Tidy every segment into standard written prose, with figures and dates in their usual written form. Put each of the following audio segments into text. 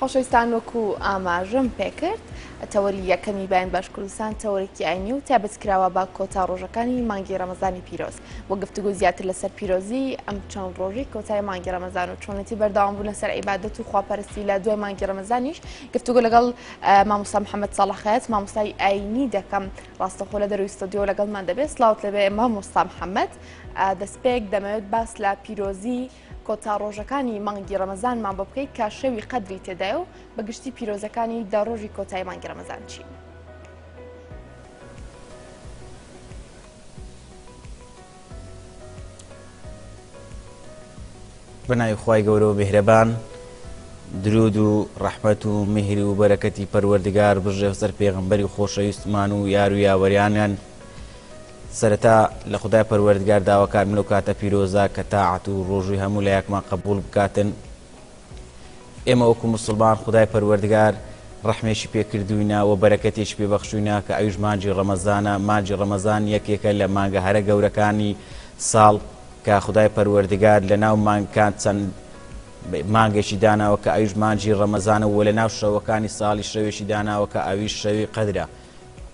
خۆشەویستان وەکو ئاماژەم پێکرد تەوەری یەکەمی بەیان باش کوردستان تەوەرێکی ئاینی و تایبەت کراوە بە کۆتا ڕۆژەکانی مانگی ڕەمەزانی پیرۆز بۆ گفتوگۆ زیاتر لەسەر پیرۆزی ئەم چەند ڕۆژی کۆتای مانگی ڕەمەزان و چۆنێتی بەردەوام بوون لەسەر عیبادەت و خواپەرستی لە دوای مانگی ڕەمەزانیش گفتوگۆ لەگەڵ مامۆستا محەممەد ساڵح خەیات مامۆستای ئاینی دەکەم ڕاستەخۆ لە دەروی ستۆدیۆ لەگەڵمان دەبێت سڵاوت لەبێ مامۆستا محەممەد دەستپێک دەمەوێت باس لە پیرۆزی کۆتا ڕۆژەکانی مانگی ڕەمەزانمان بۆ بکەیت کە شەوی قەدری تێدایە و بە گشتی پیرۆزەکانی دە ڕۆژی کۆتای مانگی ڕەمەزان چین؟ بە ناوی خوای گەورە و میهرەبان درود و ڕەحمەت و میهر و بەرەکەتی پەروەردگار بڕژێ سەر پێغەمبەری خۆشەویستمان و یار و یاوەریانیان سەرەتا لە خودای پەروەردگار داواکارم لەو کاتە پیرۆزە کە تاعەت و ڕۆژووی هەموو لایەکمان قبوڵ بکاتن ئێمە وەکو موسڵمان خودای پەروەردگار ڕەحمێکی پێ کردووینە و بەرەکەتێکی پێ بەخشووینە کە ئەویش مانگی ڕەمەزانە، مانگی ڕەمەزان یەکێکە لە مانگە هەرە گەورەکانی ساڵ کە خودای پەروەردگار لە ناو مانگەکان چەند مانگێکی داناوە کە ئەویش مانگی ڕەمەزانە و لە ناو شەوەکانی ساڵی شەوێکی داناوە کە ئەویش شەوی قەدرە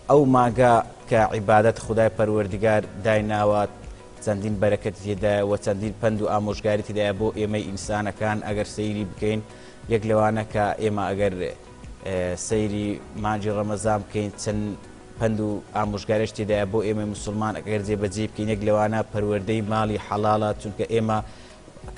ئەو مانگە کە عیبادەت خودای پەروەردگار دایناوە چەندین بەرەکەتی تێدایە وە چەندین پەند و ئامۆژگاری تێدایە بۆ ئێمەی ئینسانەکان ئەگەر سەیری بکەین یەک لەوانە کە ئێمە ئەگەر سەیری مانگی ڕەمەزان بکەین چەند پەند و ئامۆژگارێش تێدایە بۆ ئێمەی مسلمان ئەگەر جێبەجێ بکەین یەک لەوانە پەروەردەی ماڵی حەڵاڵە چونکە ئێمە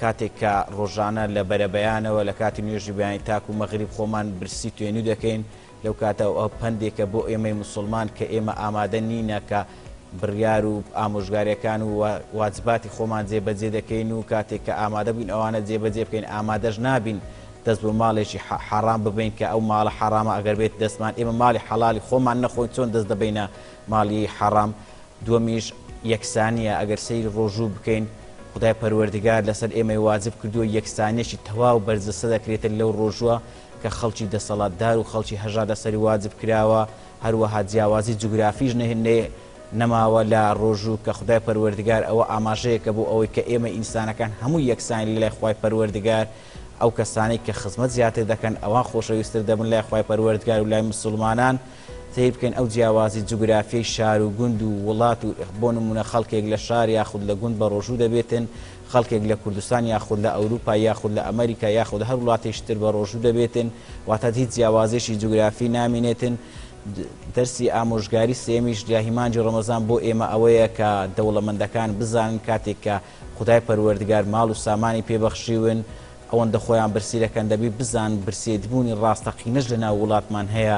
کاتێک کە ڕۆژانە لە بەرەبەیانەوە لە کاتی نوێژی بەیانی تاکو مەغریب خۆمان برسی توێنو دەکەین لەو کاتە ئەوە پەندێکە بۆ ئێمەی موسوڵمان کە ئێمە ئامادە نینە کە بڕیار و ئامۆژگاریەکان و واجباتی خۆمان جێ بەجێ دەکەین و کاتێک کە ئامادە بووین ئەوانە جێ بەجێ بکەین ئامادەش نابین دەست بۆ ماڵێکی حەڕام ببەین کە ئەو ماڵە حەڕامە ئەگەر بێت دەستمان ئێمە ماڵی حەڵالی خۆمان نەخۆین چۆن دەست دەبەینە ماڵی حەڕام دووەمیش یەکسانیە ئەگەر سەیری ڕۆژوو بکەین خودای پەروەردگار لەسەر ئێمەی واجب کردووە یەکسانیەکی تەواو بەرجەستە دەکرێتن لەو ڕۆژووە کە خەڵکی دەسەڵاتدار و خەڵکی هەژار لەسەری واجب کراوە، هەروەها جیاوازی جوگرافیش نەماوە لە ڕۆژوو کە خودای پەروەردگار ئەوە ئاماژەیەکە بۆ ئەوەی کە ئێمە ئینسانەکان هەموو یەکسانین لەلای خوای پەروەردگار ئەو کەسانەی کە خزمەت زیاتر دەکەن ئەوان خۆشەویستر دەبن لای خوای پەروەردگار و لای مسوڵمانان سەیر بکەین ئەو جیاوازی جوگرافیەی شار و گوند و وڵات و بۆ نمونە خەڵکێک لە شار یاخود لە گوند بە ڕۆژوو دەبێتن خەڵکێک لە کوردستان یاخود لە ئەوروپا یاخود لە ئەمەریکا یاخود هەر وڵاتێکی تر بە ڕۆژوو دەبێتن واتە هیچ جیاوازێکی جوگرافی نامینێتن دەرسی ئامۆژگاری سێمیش لە هی مانگی ڕەمەزان بۆ ئێمە ئەوەیە کە دەوڵەمەندەکان بزانن کاتێک کە خودای پەروەردگار ماڵ و سامانی پێ بەخشیون ئەوەندە خۆیان برسی دەکەن دەبی بزان برسێتبوونی ڕاستەقینەش لە ناو وڵاتمان هەیە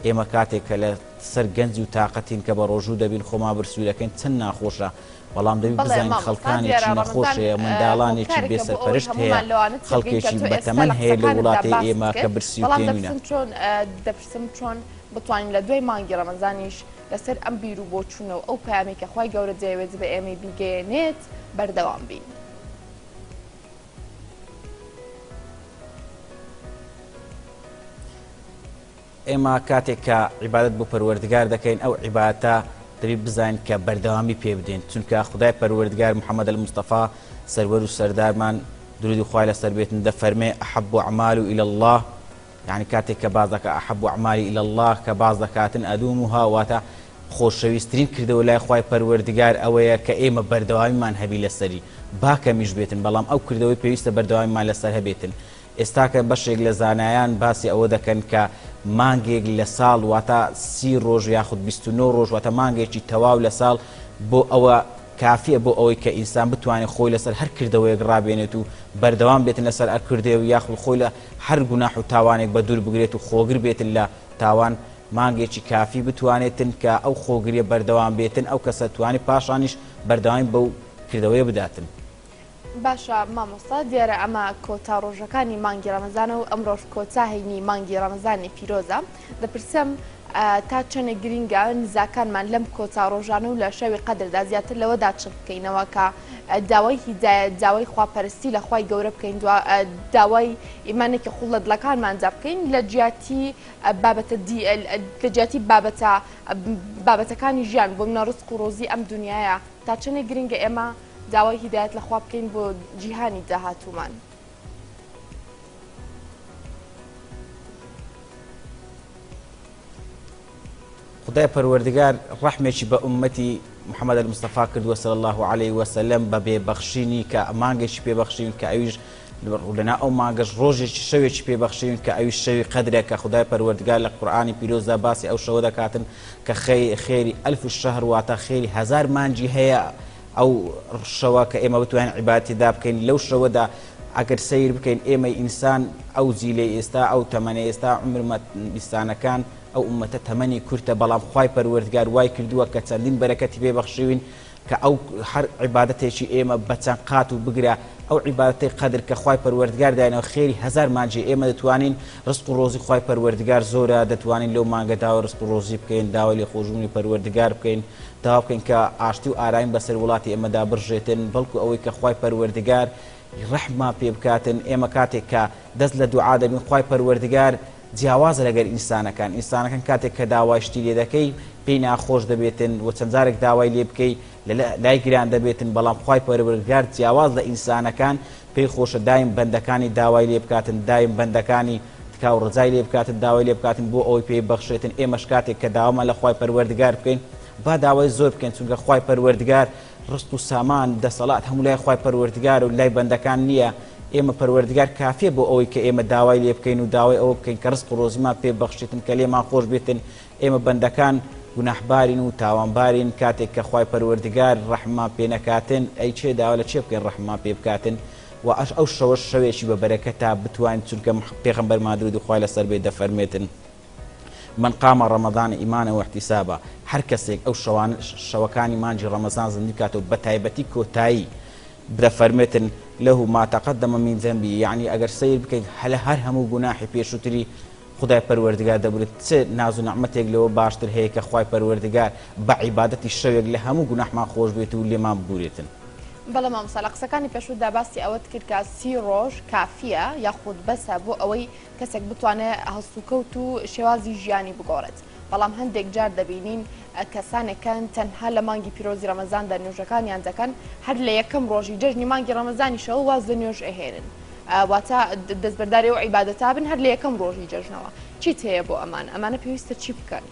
ئێمە کاتێک کە لە سەر گەنج و تاقەتین کە بە ڕۆژوو دەبین خۆمان برسوو دەکەین چەند ناخۆشە بەڵام دەبی بەڵێ بزانین مامۆستا خەڵکانێکی دیارە نەخۆش ڕەمەزان هەیە منداڵانێکی هۆکارێکە بێ بۆ ئەوەی سەرپەرشت هەیە هەموومان لەوانە تێبگەین کە خەڵکێکی تۆ ئێستا بەتەمەن لە هەیە لەو قسەکانتدا وڵاتەی باست ئێمە کە کرد برسی و بەڵام تێنوینە. دەپرسم چۆن دەپرسم چۆن بتوانین لە دوای مانگی ڕەمەزانیش لەسەر ئەم بیر و بۆچوونە و ئەو پەیامەی کە خوای گەورە دەیەوێت بە ئێمەی بیگەیەنێت بەردەوام بین؟ ئێمە کاتێک کە عیبادەت بۆ پەروەردگار دەکەین ئەو عیبادەتە دەبێت بزانین کە بەردەوامی پێ بدەین چونکە خودای پەروەردگار محمد المصطفی سەروەر و سەردارمان درودی خوای لەسەر بێتن دەفەرمێ احب اعمال الى الله یعنی کاتێک کە باس دەکا احب اعمال الى الله کە باس دەکاتن ادومها واتە خۆشەویسترین کردەوە لای خوای پەروەردگار ئەوەیە کە ئێمە بەردەوامیمان هەبی لەسەری با کەمیش بێتن بەڵام ئەو کردەوەی پێویستە بەردەوامیمان لەسەر هەبێتن ئێستاکە بەشێک لە زانایان باسی ئەوە دەکەن کە مانگێک لە ساڵ واتە سی ڕۆژ یاخود 29 ڕۆژ واتە مانگێکی تەواو لە ساڵ بۆ ئەوە کافیە بۆ ئەوەی کە ئینسان بتوانێت خۆی لەسەر هەر کردەوەیەک ڕابێنێت و بەردەوام بێتن لەسەر ئەر کردەیە و یاخود خۆی لە هەر گوناح و تاوانێک بە دوور بگرێت و خۆگر بێتن لە تاوان مانگێکی کافی بتوانێتن کە ئەو خۆگریە بەردەوام بێتن ئەو کەسە توانی پاشانیش بەردەوامی بەو کردەوەیە بداتن. باشە مامۆستا دیارە ئەمە کۆتا ڕۆژەکانی مانگی ڕەمەزانە و ئەمڕۆش کۆتا هەینی مانگی ڕەمەزانی پیرۆزە دەپرسم تا چەندێک گرینگە نزاکانمان لەم کۆتا ڕۆژانە و لە شەوی قەدردا زیاتر لەوەدا چڕ بکەینەوە کە داوای هیدایەت داوای خواپەرستی لە خوای گەورە بکەین داوای ئیمانێکی قوڵ لە دڵەکانماندا بکەین لە جیاتی بابەتە لە جیاتی بابەتە بابەتەکانی ژیان بۆ منە ڕزق و ڕۆزی ئەم دنیاە تا چەندێک گرنگە ئێمە داوای هیدایەت لە خوا بکەین بۆ جیهانی داهاتوومان. خودای پەروەردگار ڕەحمێکی بە ئوممەتی محمد المصطفی کردووە صلی اللە علیە وسلم بە بێ بەخشینی کە مانگێکی پێ بەخشیون کە ئەویش لەنا ئەو مانگەش ڕۆژێکی شەوێکی پێ بەخشیون کە ئەویش شەوی قەدرە کە خودای پەروەردگار لە قورئانی پیرۆزدا باسی ئەو شەوە دەکاتن کە خێری ئەلف شەهر واتە خێری هەزار مانگی هەیە ئەو شەوە کە ئێمە بتوانین عیبادەتی تێدا بکەین لەو شەوەدا ئەگەر سەیر بکەین ئێمەی ئینسان ئەو جیلەی ئێستا ئەو تەمەنەی ئێستا عومرمە ئینسانەکان ئەو ئوممەتە تەمەنی کورتە بەڵام خوای پەروەردگار وای کردووە کە چەندین بەرەکەتی پێ بەخشیوین کە ئەو هەر عیبادەتێکی ئێمە بە چەند قات و بگرە ئەو عیبادەتەی قەدر کە خوای پەروەردگار داینەوە خێری هەزار مانگی ئێمە دەتوانین ڕزق و ڕۆزی خوای پەروەردگار زۆرە دەتوانین لەو مانگە داوای ڕزق و ڕۆزی بکەین داوای لێخۆشبوونی پەروەردگار بکەین داوا بکەین کە ئاشتی و ئارامی بەسەر وڵاتی ئێمەدا بڕژێتن بەڵکو ئەوەی کە خوای پەروەردگار ڕەحممان پێ بکاتن ئێمە کاتێک کە دەست لە دوعا دەبین خوای پەروەردگار جیاوازە لەگەر ئینسانەکان ئینسانەکان کاتێک کە داوای شتی لێ دەکەی پێی ناخۆش دەبێتن و چەند جارێک داوای لێ بکەی لای گران دەبێتن بەڵام خوای پەروەردگار جیاواز لە ئینسانەکان پێی خۆشە دایم بەندەکانی داوای لێ بکاتن دایم بەندەکانی تکا و ڕجای لێ بکاتن داوای لێ بکاتن بۆ ئەوەی پێی بەخشێتن ئێمەش کاتێک کە داوامان لە خوای پەروەردگار بکەین با داوای زۆر بکەین چونکە خوای پەروەردگار ڕزق و سامان دەسەڵات هەموو لای خوای پەروەردگارە و لای بەندەکان نییە ئێمە پەروەردگار کافیە بۆ ئەوەی کە ئێمە داوای لێ بکەین و داوای ئەوە بکەین کە ڕزق و ڕۆزیمان پێ ببەخشێتن کە لێمان خۆش بێتن ئێمە بەندەکان گوناحبارین و تاوانبارین کاتێک کە خوای پەروەردگار ڕەحممان پێ نەکاتن ئەی چێ داوا لە چێ بکەین ڕەحممان پێ بکاتن و ئەش ئەو شەوەش شەوێکی بە بەرەکەتە بتوانین چونکە پێغەمبەرمان درودی خوای لەسەر بێت دەفەرمێتن من قام رمضان ایمانا واحتسابا هەر کەسێک ئەو شەوانە شەوەکانی مانگی ڕەمەزان زیندوو کاتەوە بەتایبەتی کۆتایی دەفەرمێتن له ما تقدم من ذنبه یەعنی ئەگەر سەیر بکەین هەلە هەر هەموو گوناحی پێشووتری خودای پەروەردگار دەبورێت چ ناز و نەعمەتێک لەوە باشتر هەیە کە خوای پەروەردگار بە عیبادەتی شەوێک لە هەموو گوناحمان خۆش بێت و لێمان ببورێتن. بەڵێ مامۆستا لە قسەکانی پێشووتدا باسی ئەوەت کرد کە 30 ڕۆژ کافیە یاخود بەسە بۆ ئەوەی کەسێک بتوانێت هەڵسوکەوت و شێوازی ژیانی بگۆڕێت بەڵام هەندێک جار دەبینین کەسانێکن تەنها لە مانگی پیرۆزی ڕەمەزاندا نوێژەکانیان دەکەن هەر لە یەکەم ڕۆژی جەژنی مانگی ڕەمەزانیشەوە واز لە نوێژ ئەهێنن واتە دەستبەرداری ئەو عیبادەتە بن هەر لە یەکەم ڕۆژی جەژنەوە. چیت هەیە بۆ ئەمانە؟ ئەمانە پێویستە چی بکەن؟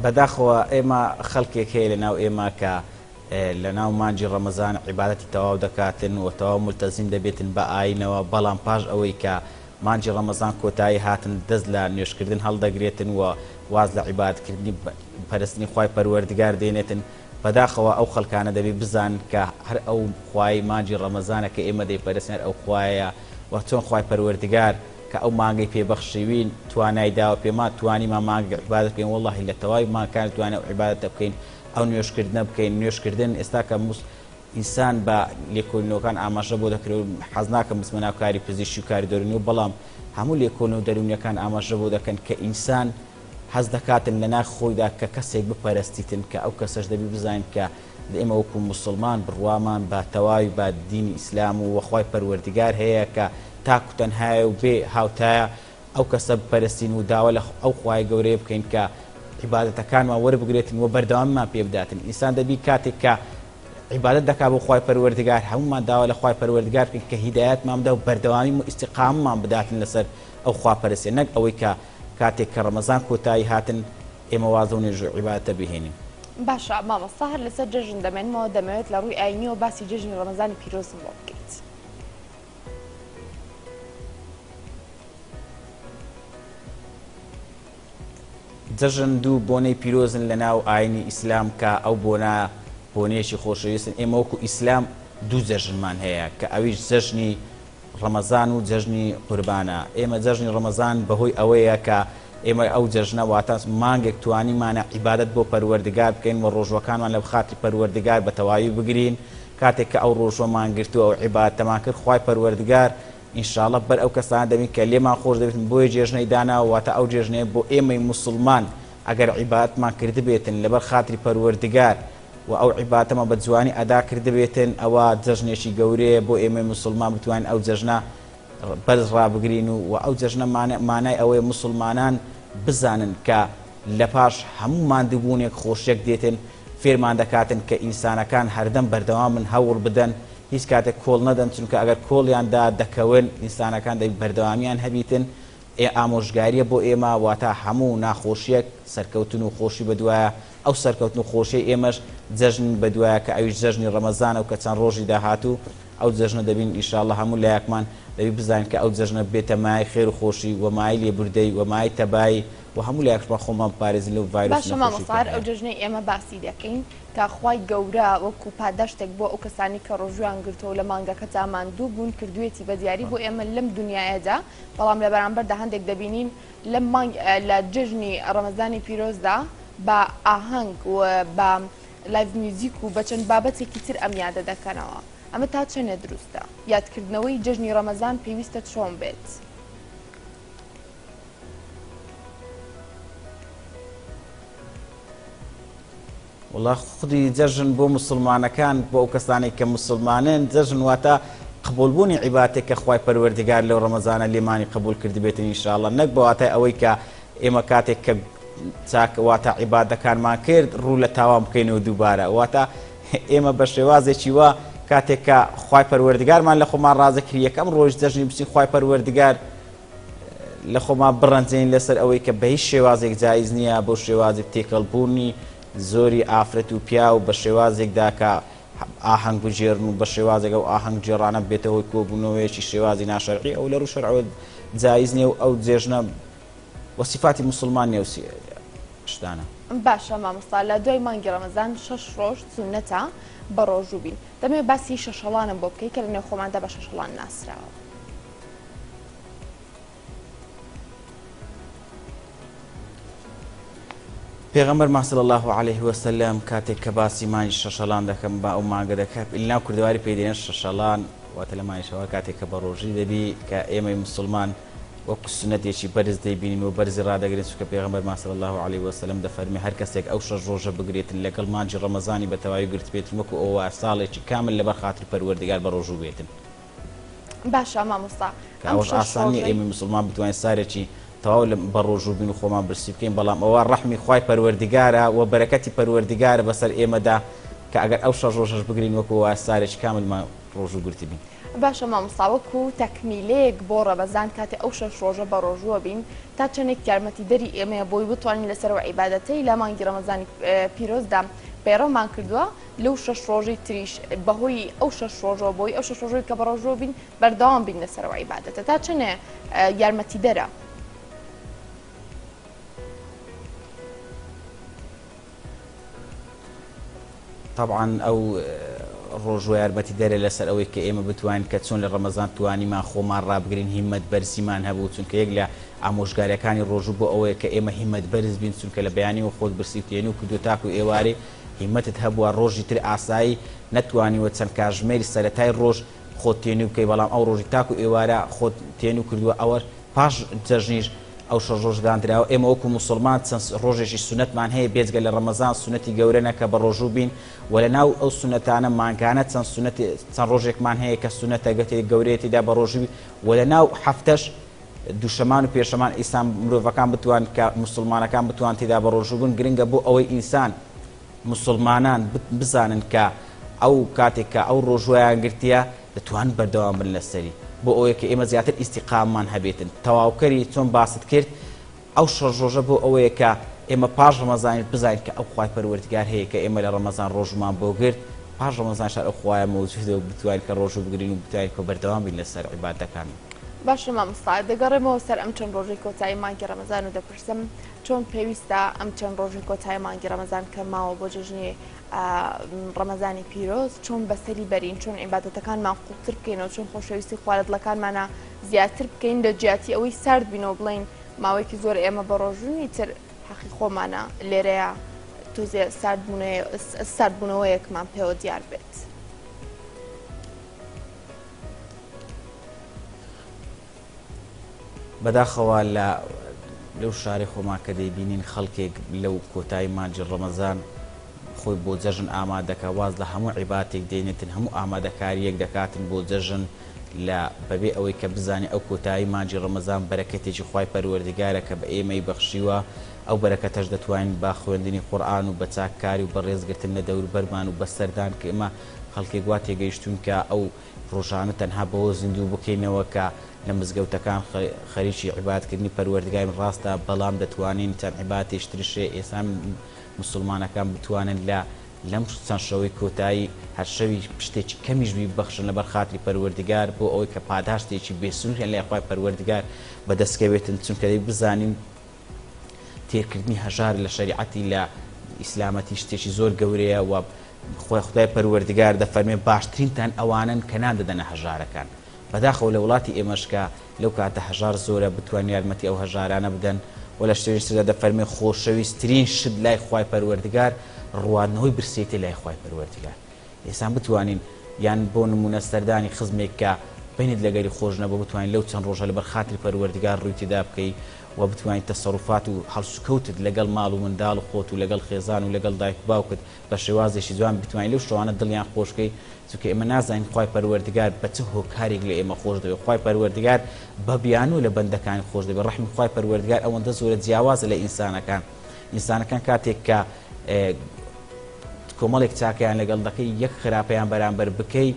بەداخەوە ئێمە خەڵکێک هەیە لە ناو ئێمە کە لە ناو مانگی ڕەمەزان عیبادەتی تەواو دەکاتن و تەواو مولتەزیم دەبێتن بە ئاینەوە بەڵام پاش ئەوەی کە مانگی ڕەمەزان کۆتایی هاتن دەست لە نوێژکردن هەڵدەگرێتن و واز لە عیبادەتکردنی پەرستنی خوای پەروەردگار دێنێتن بەداخەوە ئەو خەڵکانە دەبێ بزانن کە هەر ئەو خوایەی مانگی ڕەمەزانە کە ئێمە دەیپەرستین هەر ئەو خوایەیە و چۆن خوای پەروەردگار کە ئەو مانگەی پێ بەخشیوین توانای داوە پێمان توانیمان مانگێک عیبادەت بکەین وەڵاهی لە تەواوی مانگەکان توانین ئەو عیبادەتە بکەین ئەو نوێژکردنە بکەین نوێژکردن ئێستا کە ئینسان بە لێکۆلینەوەکان ئاماژە بۆ دەکرێت و حەز ناکەم بچمە ناو کاری پزیشکی و کاری دەروونیەوە بەڵام هەموو لێکۆلینەوە دەروونیەکان ئاماژە بۆ دەکەن کە ئینسان حەز دەکاتن لە ناخ خۆیدا کە کەسێک بپەرستیتن کە ئەو کەسەش دەبی بزانین کە ئێمە وەکو موسڵمان بڕوامان بە تەواوی بە دینی ئیسلام و وە خوای پەروەردگار هەیە کە تاک و تەنهایە و بێ هاوتایە ئەو کەسە بپەرستین و داوا لە ئەو خوایە گەورەیە بکەین کە عیبادەتەکانمان وەربگرێتن و بەردەوامیمان پێ بداتن ئینسان دەبی کاتێک کە عیبادەت دەکا بۆ خوای پەروەردگار هەموومان داوا لە خوای پەروەردگار بکەین کە هیدایەتمان بدا و بەردەوامی و ئیستیقامەمان بداتن لەسەر ئەو خواپەرستیە نەک ئەوەی کە کاتێک کە ڕەمەزان کۆتایی هاتن ئێمە واز لەو نوێژ و عیبادەتە بهێنین. باشە مامۆستا هەر لەسەر جەژن دەمێنمەوە دەمەوێت لە ڕووی ئاینیەوە باسی جەژنی ڕەمەزانی پیرۆزم بۆ بکەیت. جەژن دوو بۆنەی پیرۆزن لە ناو ئاینی ئیسلام کە ئەو بۆنە بۆنەیەکی خۆشەویستن ئێمە وەکو ئیسلام دوو جەژنمان هەیە کە ئەویش جەژنی ڕەمەزان و جەژنی قوربانە ئێمە جەژنی ڕەمەزان بەهۆی ئەوەیە کە ئێمە ئەو جەژنە واتە مانگێک توانیمانە عیبادەت بۆ پەروەردگار بکەین و ڕۆژوەکانمان لە خاتری پەروەردگار بە تەواوی بگرین کاتێک کە ئەو ڕۆژوەمان گرت و ئەو عیبادەتەمان کرد خوای پەروەردگار ان شاءاللە بەر ئەو کەسانە دەبین کە لێمان خۆش دەبێتن بۆیە جێژنەی داناوە واتە ئەو جێژنەیە بۆ ئێمەی موسڵمان ئەگەر عیبادەتمان کردبێتن لەبەر خاتری پەروەردگار و ئەو عیبادەتەمان بە جوانی ئەدا کردبێتن ئەوە جەژنێکی گەورەیە بۆ ئێمەی موسڵمان بتوانین ئەو جەژنە بەرز ڕابگرین و وە ئەو جەژنە مانای ئەوەیە موسڵمانان بزانن کە لەپاش هەموو ماندووبوونێک خۆشیەک دێتن فێرمان دەکاتن کە ئینسانەکان هەردەم بەردەوامن هەوڵ بدەن. هیچ کاتێک کۆڵ نەدەن چونکە ئەگەر کۆڵیان دا دەکەون ئینسانەکان دەبی بەردەوامیان هەبیتن ئێ ئامۆژگاریە بۆ ئێمە واتا هەموو ناخۆشیەک سەرکەوتن و خۆشی بەدوایە ئەو سەرکەوتن و خۆشیەی ئێمەش جەژن بەدوایە کە ئەویش جەژنی ڕەمەزانە و کە چەند ڕۆژی داهاتوو ئەو جەژنە دەبین ان شاء اللە هەموو لایەکمان دەبی بزانین کە ئەو جەژنە ببێتە مایەی خێر و خۆشی و مایەی لێبوردەیی و مایەی تەبایی و هەموو لایەکشمان خۆمان بپارێزین لەو ڤایرۆس و باشە نەخۆشی مامۆستا کە هەر ئەو هەیە. جەژنەی ئێمە باسی دەکەین کە خوای گەورە وەکو پاداشتێک بۆ ئەو کەسانەی کە ڕۆژوویان گرتووە و لە مانگەکەدا ماندوو بوون کردوویەتی بە دیاری بۆ ئێمە لەم دونیایەدا بەڵام لە بەرامبەردا هەندێک دەبینین لەم مانگ لە جەژنی ڕەمەزانی پیرۆزدا بە ئاهەنگ و بە live music و بە چەند بابەتێکی تر ئەم یادە دەکەنەوە ئەمە تا چەنێ دروستە؟ یادکردنەوەی جەژنی ڕەمەزان پێویستە چۆن بێت؟ وەڵا خودی جەژن بۆ موسڵمانەکان بۆ ئەو کەسانەی کە موسڵمانن جەژن واتە قبوڵبوونی عیباتێک کە خوای پەروەردگار لەو ڕەمەزانە لێمانی قبوڵ کردبێتن ان شاء اللە نەک بە واتای ئەوەی کە ئێمە کاتێک کە چاک واتە عیبادەکانمان کرد ڕوو لە تاوان بکەینەوە دووبارە واتە ئێمە بە شێوازێکی وا کاتێک کە خوای پەروەردگارمان لە خۆمان ڕازی کرد یەکەم ڕۆژ جەژنی بچین خوای پەروەردگار لە خۆمان بڕەنجێنین لەسەر ئەوەی کە بە هیچ شێوازێک جایز نییە بەو شێوازی تێکەڵبوونی زۆری ئافرەت و پیاو بە شێوازێکدا کە ئاهەنگ بگێڕن و بە شێوازێک ئەو ئاهەنگ گێڕانە بێتە هۆی کۆبوونەوەیەکی شێوازی ناشەرعی ئەو لە ڕووی شەرعەوە جایز نییە و ئەو جێژنە وە سیفاتی موسڵمان نییە ئەو شتانە. باشە مامۆستا لە دوای مانگی ڕەمەزان شەش ڕۆژ سوننەتە بە ڕۆژوو بین دەمەوێت باسی شەشەڵانم بۆ بکەی کە لە نێو خۆماندا بە شەشەڵان ناسراوە. پێغەمبەرمان صلی اللە علیه وسلم کاتێک کە باسی مانگی شەشەڵان دەکەم با ئەو مانگە دەکات لەناو کوردەواری پێی دەێن شەشەڵان واتە لە مانگی شەوە کاتێک کە بە ڕۆژی دەبی کە ئێمەی مسلمان وەکو سونەتێکی بەرز دەیبینین و بەرزی ڕادەگرین چونکە پێغەمبەرمان صلی اللە علیه وسلم دەفەرمێ هەر کەسێک ئەو شەش ڕۆژە بگرێتن لەگەڵ مانگی ڕەمەزانی بە تەواوی گرتبێتن وەکو ئەوە ساڵێکی کامل لەبەر خاتری پەروەردگار بە ڕۆژوو بێتن. باشە مامۆستا کە ئەوەش ئاسان نیە ئێمەی موسڵمان بتوانین سارێکی تەواو لە بەڕۆژوو بین و خۆمان برسی بکەین بەڵام ئەوە ڕەحمی خوای پەروەردگارە و بەرەکەتی پەروەردگارە بەسەر ئێمەدا کە ئەگەر ئەو شەش ڕۆژەش بگرین وەکو وایە سارێکی کاملمان ڕۆژوو گرتبین. باشە مامۆستا وەکو تەکمیلەیەک بۆ ڕەمەزان کاتێ ئەو شەش ڕۆژە بەڕۆژووە بین تا چەنێک یارمەتیدەری ئێمەیە بۆی بتوانین لەسەر ئەو عیبادەتەی لە مانگی ڕەمەزانی پیرۆزدا پەیڕەومان کردووە لەو شەش ڕۆژەی تریش بەهۆی ئەو شەش ڕۆژەوە بۆی ئەو شەش ڕۆژەی کە بەڕۆژوو بین بەردەوام بین لەسەر ئەو عیبادەتە تا چەنێ یارمەتیدەرە؟ تەبعەن ئەو ڕۆژوە یارمەتیدەرە لەسەر ئەوەی کە ئێمە بتوانین کە چۆن لە ڕەمەزان توانیمان خۆمان ڕابگرین هیمەت بەرزیمان هەبوو چونکە یەک لە ئامۆژگاریەکانی ڕۆژوو بۆ ئەوەیە کە ئێمە هیمەت بەرز بین چونکە لە بەیانیەوە خۆت برسی و تێنوو کردووە تاکو ئێوارێ هیمەتت هەبووە ڕۆژی تر ئاسایی نەتوانیوە چەند کاژمێری سەرەتای ڕۆژ خۆت تێنوو بکەی بەڵام ئەو ڕۆژی تاکو ئێوارە خۆت تێنوو کردووە ئەوە پاش جەژنیش ئەو شەش ڕۆژ داندراوە ئێمە وەکو موسڵمان چەند ڕۆژێکی سونەتمان هەیە بێجگە لە ڕەمەزان سونەتی گەورە نەکە بە ڕۆژوو بین و لە ناو ئەو سونەتانە مانگانە چەند سونەت چەند ڕۆژێکمان هەیە کە سونەتە گەتێ گەورەیە تێدا بە ڕۆژووی و لە ناو هەفتەش دووشەمان و پێشەمان ئیسان مرۆڤەکان بتوان کە موسڵمانەکان بتوان تێدا بە ڕۆژوو بن گرنگە بۆ ئەوەی ئینسان موسڵمانان بزانن کە ئەو کاتێک کە ئەو ڕۆژوویان گرتیە دەتوان بەردەوام بن لەسەری بۆ ئەوەیە کە ئێمە زیاتر ئیستیقاممان هەبێتن تەواوکەری چۆن باست کرد ئەو شەش ڕۆژە بۆ ئەوەیە کە ئێمە پاش ڕەمەزانیش بزانین کە ئەو خوای پەروەردگار هەیە کە ئێمە لە ڕەمەزان ڕۆژوومان بۆ گرت پاش ڕەمەزانیش هەر ئەو خوایە مەوجودە و بتوانین کە ڕۆژوو بگرین و بتوانین کە بەردەوام بین لەسەر عیبادەکانمان. باشە مامۆستا دەگەڕێمەوە سەر ئەم چەند ڕۆژەی کۆتایی مانگی ڕەمەزان و دەپرسم چۆن پێویستە ئەم چەند ڕۆژەی کۆتایی مانگی ڕەمەزان کە ماوە بۆ جەژنی ڕەمەزانی پیرۆز چۆن بەسەری بەرین چۆن عیبادەتەکانمان قوڵتر بکەینەوە چۆن خۆشەویستی خوا لە دڵەکانمانە زیاتر بکەین لە جیاتی ئەوەی سارد بینەوە بڵێین ماوەیەکی زۆر ئێمە بە ڕۆژوون ئیتر حەقی خۆمانە لێرەیە تۆزێ ساردبوونەوەیەکمان پێوە دیار بێت. بەداخەوە لە لەو شارەی خۆمان کە دەیبینین خەڵکێک لەو کۆتایی مانگی ڕەمەزان خۆی بۆ جەژن ئامادەکە واز لە هەموو عیباتێک دێنێتن هەموو ئامادەکاریەک دەکاتن بۆ جەژن لە بەبێ ئەوەی کە بزانێ ئەو کۆتایی مانگی ڕەمەزان بەرەکەتێکی خوای پەروەردگارە کە بە ئێمەی بەخشیوە ئەو بەرەکەتەش دەتوانین بە خوێندنی قورئان و بە چاککاری و بە ڕێزگرتن لە دەوروبەرمان و بە سەردان کە ئێمە. خەڵکێک وا تێگەیشتوون کە ئەو ڕۆژانە تەنها بەوە زیندوو بکەینەوە کە لە مزگەوتەکان خەریکی عیبادەتکردنی پەروەردگارین ڕاستە بەڵام دەتوانین چەند عیبادەتێکی تریش هەیە ئێستا موسڵمانەکان بتوانن لە لەم چەند شەوەی کۆتایی هەر شەوی شتێکی کەمیش بی ببەخشن لەبەر خاتری پەروەردگار بۆ ئەوەی کە پاداشتێکی بێ سنووریان لای خوای پەروەردگار بەدەست کەوێتن چونکە دەبی بزانین تێرکردنی هەژار لە شەریعەتی لە ئیسلامەتی شتێکی زۆر گەورەیە و خودای پەروەردگار دەفەرمێ باشترینتان ئەوانەن کە نان دەدەنە هەژارەکان. بەداخەوە لە وڵاتی ئێمەش کە لەو کاتە هەژار زۆرە بتوان یارمەتی ئەو هەژارانە بدەن و لە شوێنی تردا دەفەرمێ خۆشەویسترین شت لای خوای پەروەردگار ڕواندنەوەی برسێتیە لای خوای پەروەردگار. ئینسان بتوانین یان بۆ نمونە سەردانی خزمێک کە بەینت لەگەری خۆش نەبوە بتوانین لەو چەند ڕۆژە لەبەر خاتری پەروەردگار ڕووی تێدا بکەی و بتوانیت تەسەروفات و هەڵسوکەوتت لەگەڵ ماڵ و منداڵ خۆت و لەگەڵ خێزان و لەگەڵ دایک و باوکت بە شێوازێکی جوان بتوانیت لەو شەوانە دڵیان خۆش کەی چونکە ئێمە نازانین خوای پەروەردگار بە چ هۆکارێک لە ئێمە خۆش دەبێت خوای پەروەردگار بە بیانوو لە بەندەکانی خۆش دەبێت ڕەحمی خوای پەروەردگار ئەوەندە زۆرە جیاوازە لە ئینسانەکان ئینسانەکان کاتێک کە کۆمەڵێک چاکەیان لەگەڵ دەکەی یەک خراپەیان بەرامبەر بکەی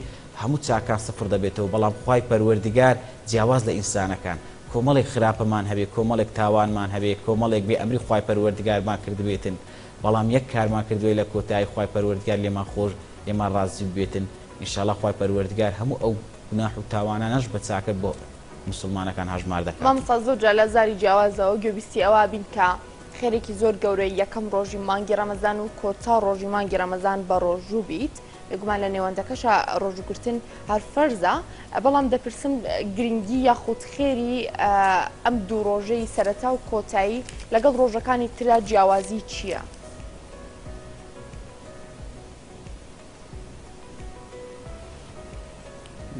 هەموو چاکان سفر دەبێتەوە بەڵام خوای پەروەردگار جیاواز لە ئینسانەکان کۆمەڵێک خراپەمان هەبێ کۆمەڵێک تاوانمان هەبێ کۆمەڵێک بێ ئەمری خوای پەروەردگارمان کردبێتن بەڵام یەک کارمان کردبێ لە کۆتایی خوای پەروەردگار لێمان خۆش لێمان ڕازی ببێتن ان شاءاللە خوای پەروەردگار هەموو ئەو گوناح و تاوانانەش بە چاکە بۆ موسڵمانەکان هەژمار دەکاتن. مامۆستا زۆر جار لە زاری جیاوازەوە گوێبیستی ئەوە بین کە خێرێکی زۆر گەورەی یەکەم ڕۆژی مانگی ڕەمەزان و کۆتا ڕۆژی مانگی ڕەمەزان بە ڕۆژوو بیت بێگومان لە نێوەندەکەشا ڕۆژووگرتن هەر فەرزە بەڵام دەپرسم گرنگی یاخود خێری ئەم دوو ڕۆژەی سەرەتا و کۆتایی لەگەڵ ڕۆژەکانی ترا جیاوازی چییە؟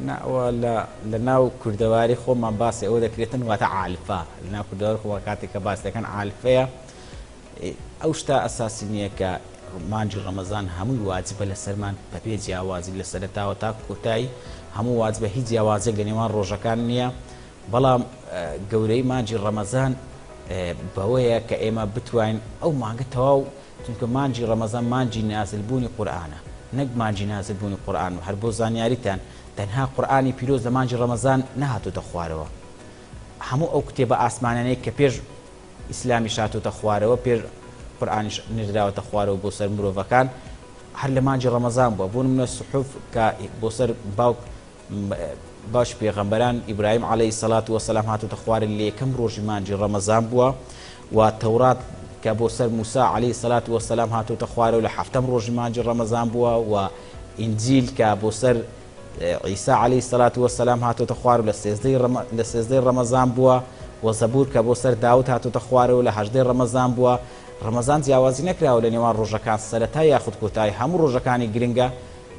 نا ئەوە لە لە ناو کوردەواری خۆمان باسی ئەوە دەکرێتن واتە عالفە لە ناو کوردەواری خۆمان کاتێک کە باس دەکەن عالفەیە ئەو شتە ئەساسی نییە کە مانگی ڕەمەزان هەمووی واجبە لەسەرمان بەبێ جیاوازی لە سەرەتاوە تا کۆتایی هەموو واجبە هیچ جیاوازێک لە نێوان ڕۆژەکان نییە بەڵام گەورەی مانگی ڕەمەزان بەوەیە کە ئێمە بتوانین ئەو مانگە تەواو چونکە مانگی ڕەمەزان مانگی نازل بوونی قورئانە نەک مانگی نازل بوونی قورئان و هەر بۆ زانیاریتان تەنها قورئانی پیرۆز لە مانگی ڕەمەزان نەهاتۆتە خوارەوە هەموو ئەو کتێبە ئاسمانانەی کە پێش ئیسلامیش هاتۆتە خوارەوە پێش قورئانیش نردراوەتە خوارەوە بۆ سەر مرۆڤەکان هەر لە مانگی ڕەمەزان بووە بۆ نمونە سحوف کە بۆ سەر باوک باوکی پێغەمبەران ئیبراهیم عەلەیهی سەلات وەسەلام هاتۆتە خوارێ لە یەکەم ڕۆژی مانگی ڕەمەزان بووە و تەورات کە بۆ سەر موسا عەلەیهی سەلات وەسەلام هاتۆتە خوارێ و لە حەفتەم ڕۆژی مانگی ڕەمەزان بووە و ئینجیل کە بۆ سەر عیسا عەلەیهی سەلات وەسەلام هاتۆتە خوار و لە سێزدەی لە سێزدەی ڕەمەزان بووە و زەبور کە بۆ سەر داود هاتۆتە خوارەوە لە هەژدەی ڕەمەزان بووە ڕەمەزان جیاوازی نەکراوە لە نێوان ڕۆژەکان سەرەتا یاخود کۆتایی هەموو ڕۆژەکانی گرنگە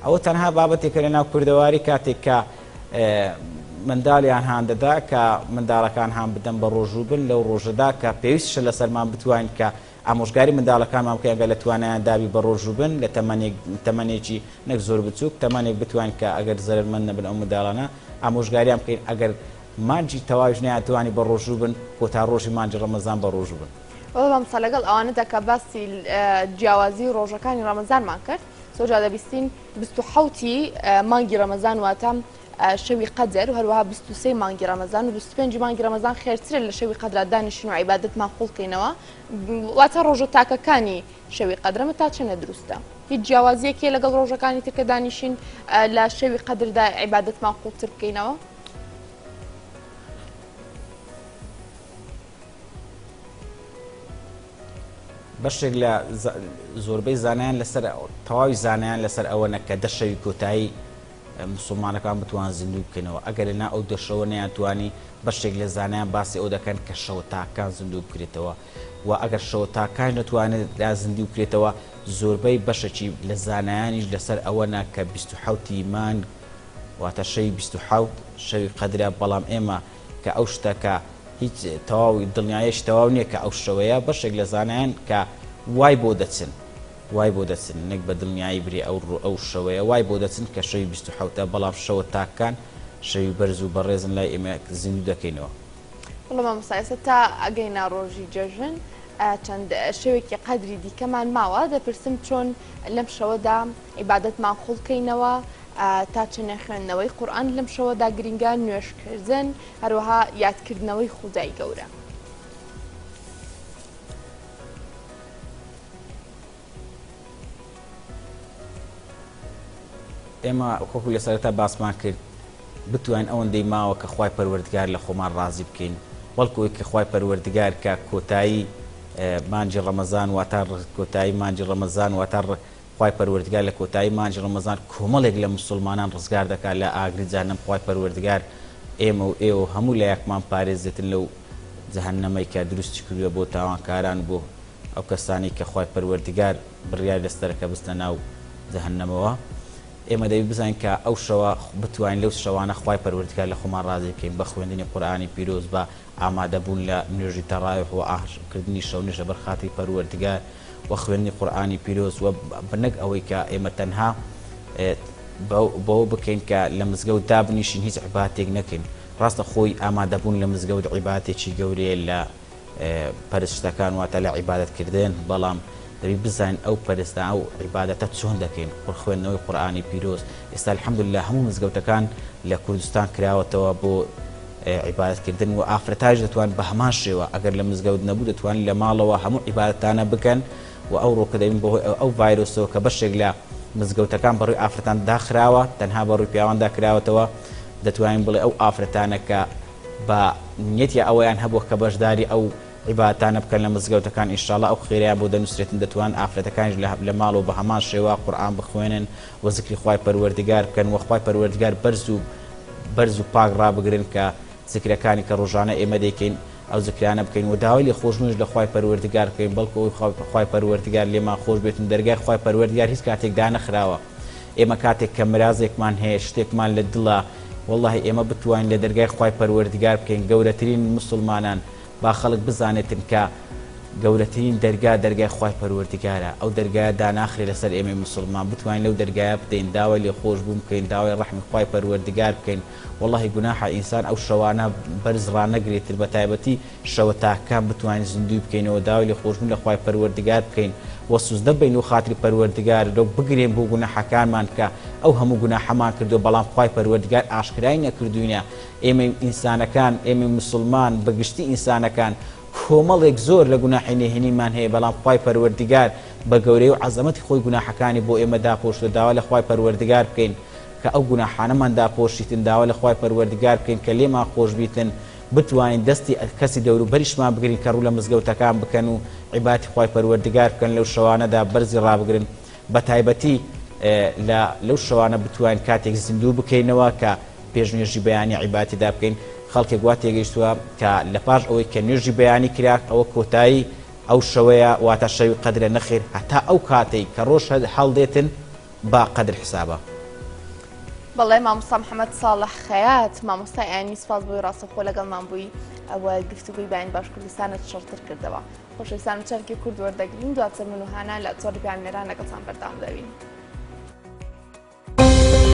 ئەوە تەنها بابەتێکە لە ناو کوردەواری کاتێک کە منداڵیان هان دەدا کە منداڵەکان هان بدەن بە ڕۆژوو بن لەو ڕۆژەدا کە پێویستشە لەسەرمان بتوانین کە ئامۆژگاری منداڵەکانمان بکەین ئەگەر لە توانایان دابی بە ڕۆژوو بن لە تەمەنێک تەمەنێکی نەک زۆر بچووک تەمەنێک بتوانین کە ئەگەر زەرەرمەند نەبن ئەو منداڵانە ئامۆژگاریان بکەین ئەگەر مانگی تەواویش نەیانتوانی بە ڕۆژوو بن کۆتا ڕۆژی مانگی ڕەمەزان بە ڕۆژوو بن. بەڵێ مامۆستا لەگەڵ ئەوانەدا کە باسی جیاوازی ڕۆژەکانی ڕەمەزانمان کرد زۆر جار دەبیستین 27 ی مانگی ڕەمەزان واتە شەوی قەدر و هەروەها 23 مانگی ڕەمەزان و 25 مانگی ڕەمەزان خێرترە لە شەوی قەدرا دانیشین و عیبادەتمان قوڵکەینەوە واتە ڕۆژە تاکەکانی شەوی قەدرەمە تا چەنە دروستە هیچ جیاوازیەک هەیە لەگەڵ ڕۆژەکانی تر کە دانیشین لە شەوی قەدردا عیبادەتمان قوڵتر بکەینەوە؟ بەشێک لە زۆربەی زانایان لەسەر تەواوی زانایان لەسەر ئەوەنە کە دە شەوی کۆتایی مسلمانەکان بتوان زیندوو بکەنەوە ئەگەر لەنا ئەو دە شەوە نەیانتوانی بەشێک لە زانایان باسی ئەو دەکەن کە شەوە تاکان زیندوو بکرێتەوە و ئەگەر شەوە تاکان نەتوانێت لا زیندوو بکرێتەوە زۆربەی بەشێکی لە زانایانیش لەسەر ئەوەنە کە 27 مانگ واتە شەوی 27 شەوی قەدرە بەڵام ئێمە کە ئەو شتە کە هیچ تەواو دڵنیایەکی تەواو نییە کە ئەو شەوەیە، بەشێک لە زانایان کە وای بۆ دەچن وای بۆ دەچن نەک بە دڵنیایی برێ ئەو ئەو شەوەیە وای بۆ دەچن کە شەوی 27 ە بەڵام شەوە تاکان شەوی بەرز و بەڕێزن لای ئێمە زیندوو دەکەینەوە. وەڵا مامۆستا ئێستا تا ئەگەینە ڕۆژی جەژن. چەند شەوێکی قەدری دیکەمان ماوە، دەپرسم چۆن لەم شەوەدا عیبادەتمان خوڵکەینەوە، تا چەنێ خوێندنەوەی قورئان لەم شەوەدا گرینگە، نوێژکردن، هەروەها یادکردنەوەی خودای گەورە. ئێمە وەکو لە سەرەتا باسمان کرد بتوانین ئەوەندەی ماوە کە خوای پەروەردگار لە خۆمان ڕازی بکەین بەڵکو ئەوی کە خوای پەروەردگار کە کۆتایی مانگی ڕەمەزان واتا کۆتایی مانگی ڕەمەزان واتا خوای پەروەردگار لە کۆتایی مانگی ڕەمەزان کۆمەڵێک لە موسوڵمانان ڕزگار دەکات لە ئاگری جەهەنەم خوای پەروەردگار ئێمە و ئێوە و هەموو لایەکمان پارێزێتن لەو جەهەنەمەی کە دروستی کردووە بۆ تاوانکاران و بۆ ئەو کەسانەی کە خوای پەروەردگار بڕیاری لەسەرە کە بچنە ناو جەهەنەمەوە ئێمە دەبی بزانین کە ئەو شەوە بتوانین لەو شەوانە خوای پەروەردگار لە خۆمان ڕازی بکەین بە خوێندنی قورئانی پیرۆز بە ئامادەبوون لە نوێژی تەڕاویح و کردنی شەونوێژ لەبەر خاتری پەروەردگار و خوێندنی قورئانی پیرۆز و نەک ئەوەی کە ئێمە تەنها بەوە بکەین کە لە مزگەوت دابنیشین هیچ عیبادەتێک نەکەین ڕاستە خۆی ئامادەبوون لە مزگەوت عیبادەتێکی گەورەیە لە پەرستشتەکان واتە لە عیبادەت کردن بەڵام دەبی بزانین ئەو پەرستە ئەو عیبادەتە چۆن دەکەین قور خوێندنەوەی قورئانی پیرۆز ئێستا الحمدللە هەموو مزگەوتەکان لە کوردستان کراوەتەوە بۆ عیبادەت کردن و ئافرەتانیش دەتوان بە هەمان شێوە ئەگەر لە مزگەوت نەبوو دەتوان لە ماڵەوە هەموو عیبادەتانە بکەن و ئەوڕۆ کە دەبین بەهۆی ئەو ڤایرۆسەوە کە بەشێک لە مزگەوتەکان بەڕووی ئافرەتان داخراوە تەنها بەڕووی پیاواندا کراوەتەوە دەتوانین بڵێ ئەو ئافرەتانە کە بە نیەتی ئەوەیان هەبووە کە بەشداری ئەو عیبادەتانە بکەن لە مزگەوتەکان ان شاء اللە ئەو خێرەیان بۆ دەنوسرێتن دەتوانن ئافرەتەکانیش لە ماڵەوە بە هەمان شێوە قورئان بخوێنن و زکری خوای پەروەردگار بکەن وە خوای پەروەردگار بەرز و بەرز و پاک ڕابگرن کە زکرەکانی کە ڕۆژانە ئێمە دەیکەین ئەو زکرانە بکەین وە داوای لێخۆشبوونیش لە خوای پەروەردگار بکەین بەڵکو ئەوەی خوای پەروەردگار لێمان خۆش بێتن دەرگای خوای پەروەردگار هیچ کاتێک دانەخراوە ئێمە کاتێک کە مرازێکمان هەیە شتێکمان لە دڵە وەڵاهی ئێمە بتوانین لە دەرگای خوای پەروەردگار بکەین گەورەترین موسڵمانان با خەڵک بزانێتن کە گەورەترین دەرگا دەرگای خوای پەروەردگارە ئەو دەرگایە داناخرێ لەسەر ئێمەی موسڵمان بتوانین لەو دەرگایە بدەین داوای لێخۆشبوون بکەین داوای ڕەحمی خوای پەروەردگار بکەین وەڵاهی گوناحە ئینسان ئەو شەوانە بەرز ڕانەگرێتر بەتایبەتی شەوە تاکەکان بتوانین زیندووی بکەینەوە داوای لێخۆشبوون لە خوای پەروەردگار بکەین و سوجدە بەین لۆ خاتری پەروەردگار لۆ بگرێن بۆ گوناحەکانمان کە ئەو هەموو گوناحەمان کردووە بەڵام خوای پەروەردگار ئاشکرای نەکردووینە ئێمەی ئینسانەکان ئێمەی موسڵمان بە گشتی ئینسانەکان کۆمەڵێک زۆر لە گوناحی نهێنیمان هەیە بەڵام خوای پەروەردگار بە گەورەی و عەزەمەتی خۆی گوناحەکانی بۆ ئێمە داپۆشتووە داوا لە خوای پەروەردگار بکەین کە ئەو گوناحانەمان داپۆشیتن داوا لە خوای پەروەردگار بکەین کە لێمان خۆش بیتن بتوانین دەستی کەسی دەوروبەریشمان بگرین کە ڕوو لە مزگەوتەکان بکەن و عیباتی خوای پەروەردگار بکەن لەو شەوانەدا بەرزی ڕابگرن بەتایبەتی لە لەو شەوانە بتوانین کاتێک زیندوو بکەینەوە کە پێش نوێژی بەیانی عیباتی دا بکەین خەڵکێک وا تێگەیشتووە کە لە پاش ئەوەی کە نوێژی بەیانی کرا ئەوە کۆتایی ئەو شەوەیە واتە شەوی قەدرە نەخێر هەتا ئەو کاتەی کە ڕۆژ هەڵدێتن با قەدر حسابە. بەڵێ مامۆستا محەممەد ساڵح خەیات مامۆستای ئاینی سپاس بۆی ڕاستەوخۆ لەگەڵمان بووی ئەوە گفتوگۆی باین باش کوردستانت شڕتر کردەوە خۆشەویستان چەرکی کورد وەردەگرین دواتر من و هانا لە تۆڕی پەیامنێران لەگەڵتان بەردەوام دەبین.